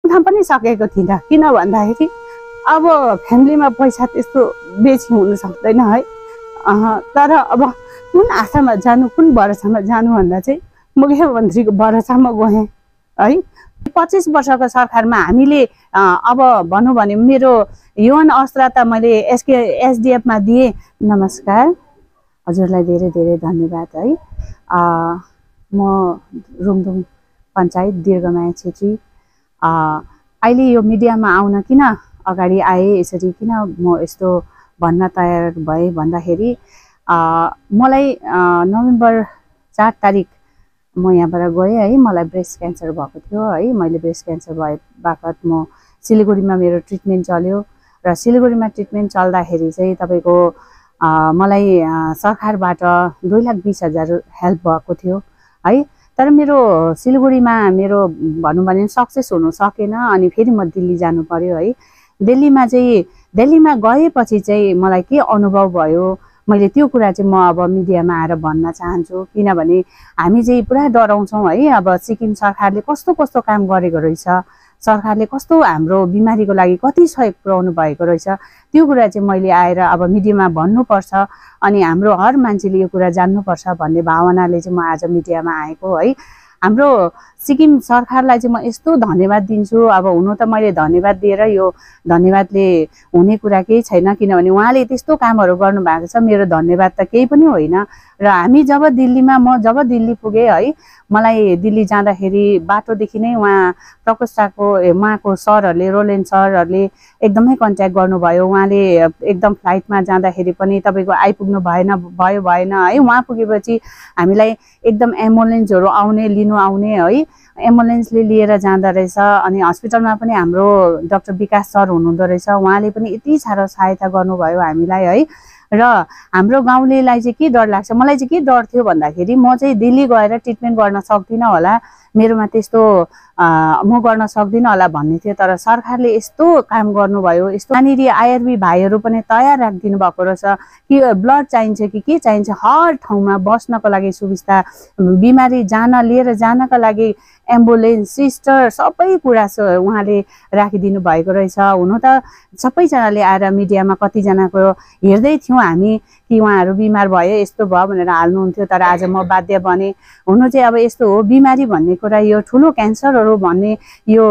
थाहा पनि सकेको थिइनँ। किन भन्दाखेरि अब फ्यामिलीमा पैसा त्यस्तो बेसी हुन सक्दैन है। तर अब कुन आशामा जानु, कुन भरोसामा जानु भन्दा चाहिँ मुख्यमन्त्रीको भरोसामा गएँ है। 25 वर्षको सरकारमा हामीले अब भनौँ भने मेरो यौवन अवस्था त मैले एसडिएफमा दिएँ। नमस्कार, हजुरलाई धेरै धेरै धन्यवाद है। म रुङदुङ पञ्चायत दीर्घमाया छेत्री। अहिले यो मिडियामा आउन किन अगाडि आएँ, यसरी किन म यस्तो भन्न तयार भएँ भन्दाखेरि मलाई नोभेम्बर 4 तारिक म यहाँबाट गएँ है। मलाई ब्रेस्ट क्यान्सर भएको थियो है। मैले ब्रेस्ट क्यान्सर भए बापत म सिलिगुडीमा मेरो ट्रिटमेन्ट चल्यो र सिलिगुडीमा ट्रिटमेन्ट चल्दाखेरि चाहिँ तपाईँको मलाई सरकारबाट 2,20,000 हेल्प भएको थियो है। तर मेरो सिलिगुडीमा मेरो भनौँ भने सक्सेस हुनु सकेन। अनि फेरि म दिल्ली जानु पर्यो है। दिल्लीमा गएपछि चाहिँ मलाई के अनुभव भयो, मैले त्यो कुरा चाहिँ म अब मिडियामा आएर भन्न चाहन्छु। किनभने हामी चाहिँ पुरा डराउँछौँ है। अब सिक्किम सरकारले कस्तो कस्तो काम गरेको रहेछ, सरकारले कस्तो हाम्रो बिमारीको लागि कति सहयोग पुर्याउनु भएको रहेछ, त्यो कुरा चाहिँ मैले आएर अब मिडियामा भन्नुपर्छ अनि हाम्रो हर मान्छेले यो कुरा जान्नुपर्छ भन्ने भावनाले चाहिँ म आज मिडियामा आएको है। हाम्रो सिक्किम सरकारलाई चाहिँ म यस्तो धन्यवाद दिन्छु। अब हुनु त मैले धन्यवाद दिएर यो धन्यवादले हुने कुरा केही छैन, किनभने उहाँले त्यस्तो कामहरू गर्नुभएको छ। मेरो धन्यवाद त केही पनि होइन। र हामी जब दिल्ली पुगेँ है, मलाई दिल्ली जाँदाखेरि बाटोदेखि नै उहाँको सरहरूले, रोलेन सरहरूले एकदमै कन्ट्याक्ट गर्नुभयो। उहाँले एकदम फ्लाइटमा जाँदाखेरि पनि तपाईँको आइपुग्नु भएन है। उहाँ पुगेपछि हामीलाई एकदम एम्बुलेन्सहरू लिनु आउने है, एम्बुलेन्सले लिएर जाँदो रहेछ। अनि हस्पिटलमा पनि हाम्रो डाक्टर विकास सर हुनुहुँदो रहेछ, उहाँले पनि यति साह्रो सहायता गर्नुभयो हामीलाई है। र हाम्रो गाउँलेलाई चाहिँ के डर लाग्छ, मलाई चाहिँ के डर थियो भन्दाखेरि म चाहिँ दिल्ली गएर ट्रिटमेन्ट गर्न सक्दिनँ होला, मेरोमा त्यस्तो म गर्न सक्दिनँ होला भन्ने थियो। तर सरकारले यस्तो काम गर्नुभयो। यस्तो यहाँनिर आइआरबी भाइहरू पनि तयार राखिदिनु भएको रहेछ कि ब्लड चाहिन्छ कि के चाहिन्छ, हर ठाउँमा बस्नको लागि सुविस्ता, बिमारी लिएर जानका लागि एम्बुलेन्स, सिस्टर, सबै कुरा उहाँले राखिदिनु भएको रहेछ। हुनु त सबैजनाले आएर मिडियामा कतिजनाको हेर्दै थियौँ हामी कि उहाँहरू बिमार भयो, यस्तो भयो भनेर हाल्नुहुन्थ्यो। तर आज म बाध्य बने। हुनु चाहिँ अब यस्तो हो, बिमारी भन्ने कुरा, यो ठुलो क्यान्सरहरू भन्ने, यो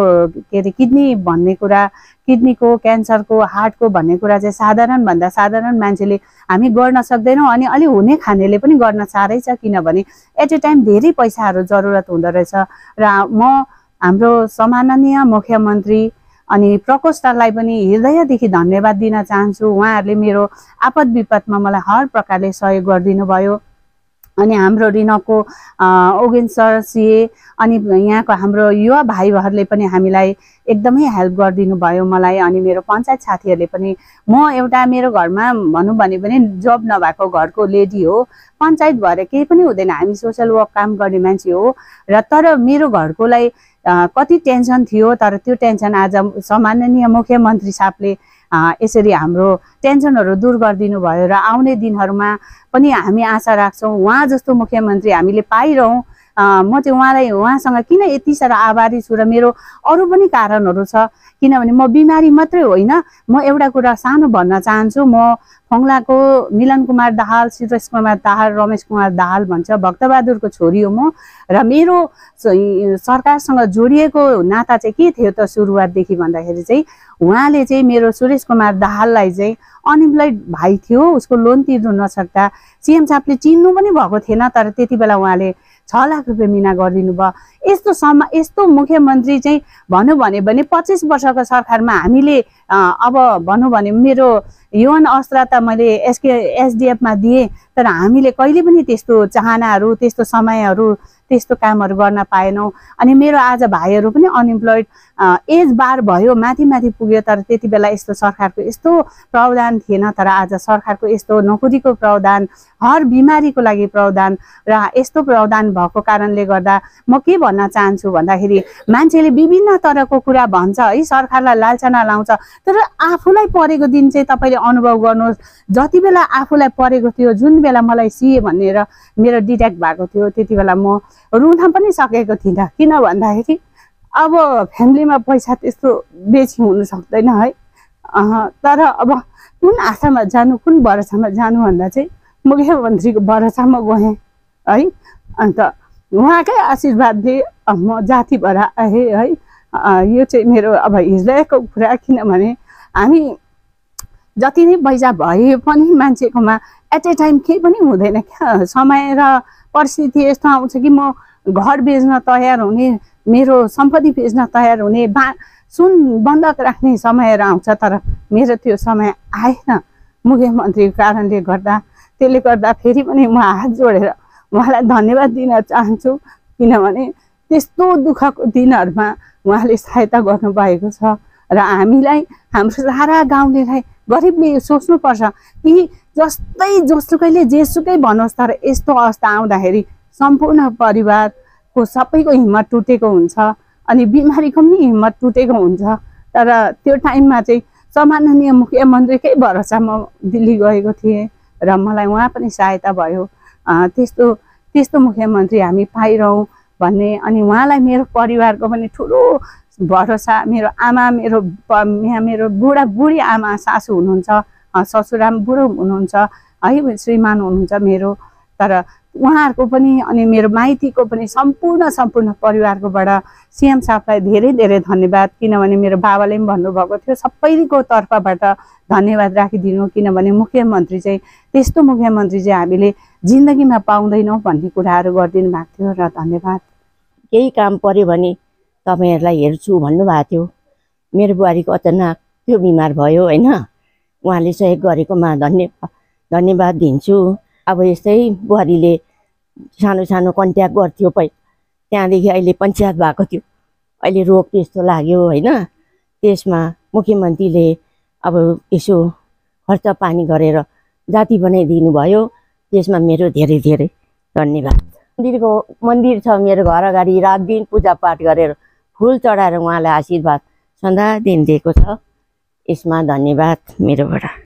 के अरे किडनी भन्ने कुरा, किडनीको क्यान्सरको, हार्टको भन्ने कुरा चाहिँ साधारणभन्दा साधारण मान्छेले हामी गर्न सक्दैनौँ। अनि अलि हुने खानेले पनि गर्न साह्रै छ, किनभने एट ए टाइम धेरै पैसाहरू जरुरत हुँदो रहेछ। र म हाम्रो सम्माननीय मुख्यमन्त्री अनि प्रकोष्ठ सरलाई पनि हृदयदेखि धन्यवाद दिन चाहन्छु। उहाँहरूले मेरो आपद विपदमा मलाई हर प्रकारले सहयोग गरिदिनु भयो। अनि हाम्रो रिनको ओगेन सर सिए अनि यहाँको हाम्रो युवा भाइहरूले पनि हामीलाई एकदमै हेल्प गरिदिनु भयो मलाई। अनि मेरो पञ्चायत साथीहरूले पनि, म एउटा मेरो घरमा भनौँ भने पनि जब नभएको घरको लेडी हो, पञ्चायत भएर केही पनि हुँदैन, हामी सोसल वर्क काम गर्ने मान्छे हो। र तर मेरो घरकोलाई कति टेन्सन थियो, तर त्यो टेन्सन आज सम्माननीय मुख्यमन्त्री साहबले यसरी हाम्रो टेन्सनहरू दूर गरिदिनु भयो। र आउने दिनहरूमा पनि हामी आशा राख्छौँ उहाँ जस्तो मुख्यमन्त्री हामीले पाइरहौँ। म चाहिँ उहाँसँग किन यति साह्रो आभारी छु। र मेरो अरू पनि कारणहरू छ, किनभने म बिमारी मात्रै होइन। म एउटा कुरा सानो भन्न चाहन्छु, म फङ्लाको मिलन कुमार दाहाल, सुरेश कुमार दाहाल, रमेश कुमार दाहाल भन्छ, भक्तबहादुरको छोरी हो म। र मेरो सरकारसँग जोडिएको नाता चाहिँ के थियो त सुरुवातदेखि भन्दाखेरि चाहिँ उहाँले चाहिँ मेरो सुरेश कुमार दाहाललाई चाहिँ अनइम्प्लोइड भाइ थियो, उसको लोन तिर्नु नसक्दा सीएम साहबले चिन्नु पनि भएको थिएन। तर त्यति बेला उहाँले 6 लाख रुपियाँ मिना गरिदिनु भयो। यस्तो मुख्यमन्त्री चाहिँ भनौँ भने 25 वर्षको सरकारमा हामीले अब भनौँ भने मेरो यौवन अवस्था त मैले एसडिएफमा दिएँ। तर हामीले कहिले पनि त्यस्तो चाहनाहरू, त्यस्तो समयहरू, त्यस्तो कामहरू गर्न पाएनौँ। अनि मेरो आज भाइहरू पनि अनइम्प्लोइड, एज बार भयो, माथि पुग्यो। तर त्यति बेला यस्तो सरकारको यस्तो प्रावधान थिएन। तर आज सरकारको यस्तो नोकरीको प्रावधान, हर बिमारीको लागि प्रावधान, र यस्तो प्रावधान भएको कारणले गर्दा म के भन्न चाहन्छु भन्दाखेरि मान्छेले विभिन्न तरहको कुरा भन्छ है, सरकारलाई लालचना लाउँछ। तर आफूलाई परेको दिन चाहिँ तपाईँले अनुभव गर्नुहोस्। जति बेला आफूलाई परेको थियो, जुन बेला मलाई सिए भनेर मेरो डिटेक्ट भएको थियो, त्यति बेला म रुन पनि सकेको थिइनँ। किन भन्दाखेरि अब फ्यामिलीमा पैसा त्यस्तो बेसी हुन सक्दैन है। तर अब कुन आशामा जानु, कुन भरोसामा जानु भन्दा चाहिँ मुख्यमन्त्रीको भरोसामा गएँ है। अन्त उहाँकै आशीर्वादले म जाति भएर आएँ है। यो चाहिँ मेरो अब हृदयको कुरा, किनभने हामी जति नै पैसा भए पनि मान्छेकोमा एट ए टाइम केही पनि हुँदैन क्या। समय र परिस्थिति यस्तो आउँछ कि म घर बेच्न तयार हुने, मेरो सम्पत्ति बेच्न तयार हुने, सुन बन्धक राख्ने समयहरू आउँछ। तर मेरो त्यो समय आएन मुख्यमन्त्रीको कारणले गर्दा। त्यसले गर्दा फेरि पनि म हात जोडेर उहाँलाई धन्यवाद दिन चाहन्छु, किनभने त्यस्तो दुःखको दिनहरूमा उहाँले सहायता गर्नुभएको छ। र हामीलाई, हाम्रो सारा गाउँलेलाई, गरिबले यो सोच्नुपर्छ कि जस्तै जोसुकैले जेसुकै भनोस्, तर यस्तो अवस्था आउँदाखेरि सम्पूर्ण परिवारको सबैको हिम्मत टुटेको हुन्छ अनि बिमारीको पनि हिम्मत टुटेको हुन्छ। तर त्यो टाइममा चाहिँ सम्माननीय मुख्यमन्त्रीकै भरोसामा दिल्ली गएको थिएँ र मलाई उहाँ पनि सहायता भयो। त्यस्तो मुख्यमन्त्री हामी पाइरहौँ भन्ने, अनि उहाँलाई मेरो परिवारको पनि ठुलो भरोसा। मेरो आमा, मेरो बुढी आमा सासू हुनुहुन्छ, ससुराम बुढो हुनुहुन्छ है, श्रीमान हुनुहुन्छ मेरो। तर उहाँहरूको पनि अनि मेरो माइतीको पनि सम्पूर्ण परिवारकोबाट सीएम साहबलाई धेरै धेरै धन्यवाद। किनभने मेरो बाबाले पनि भन्नुभएको थियो सबैको तर्फबाट धन्यवाद राखिदिनु, किनभने मुख्यमन्त्री चाहिँ, त्यस्तो मुख्यमन्त्री चाहिँ हामीले जिन्दगीमा पाउँदैनौँ भन्ने कुराहरू गरिदिनु भएको थियो। र धन्यवाद। केही काम पर्यो भने तपाईँहरूलाई हेर्छु भन्नुभएको थियो। मेरो बुहारीको अचानक त्यो बिमार भयो होइन, उहाँले सहयोग गरेकोमा धन्यवाद दिन्छु। अब यस्तै बुहारीले सानो कन्ट्याक्ट गर्थ्यो त्यहाँदेखि अहिले पञ्चायत भएको थियो, अहिले रोग त्यस्तो लाग्यो होइन। त्यसमा मुख्यमन्त्रीले अब यसो खर्च पानी गरेर जाति बनाइदिनु भयो, त्यसमा मेरो धेरै धेरै धन्यवाद। मन्दिर छ मेरो घर अगाडि, रात दिन पूजापाठ गरेर फुल चढाएर उहाँलाई आशीर्वाद सदा दिन दिएको छ। यसमा धन्यवाद मेरोबाट।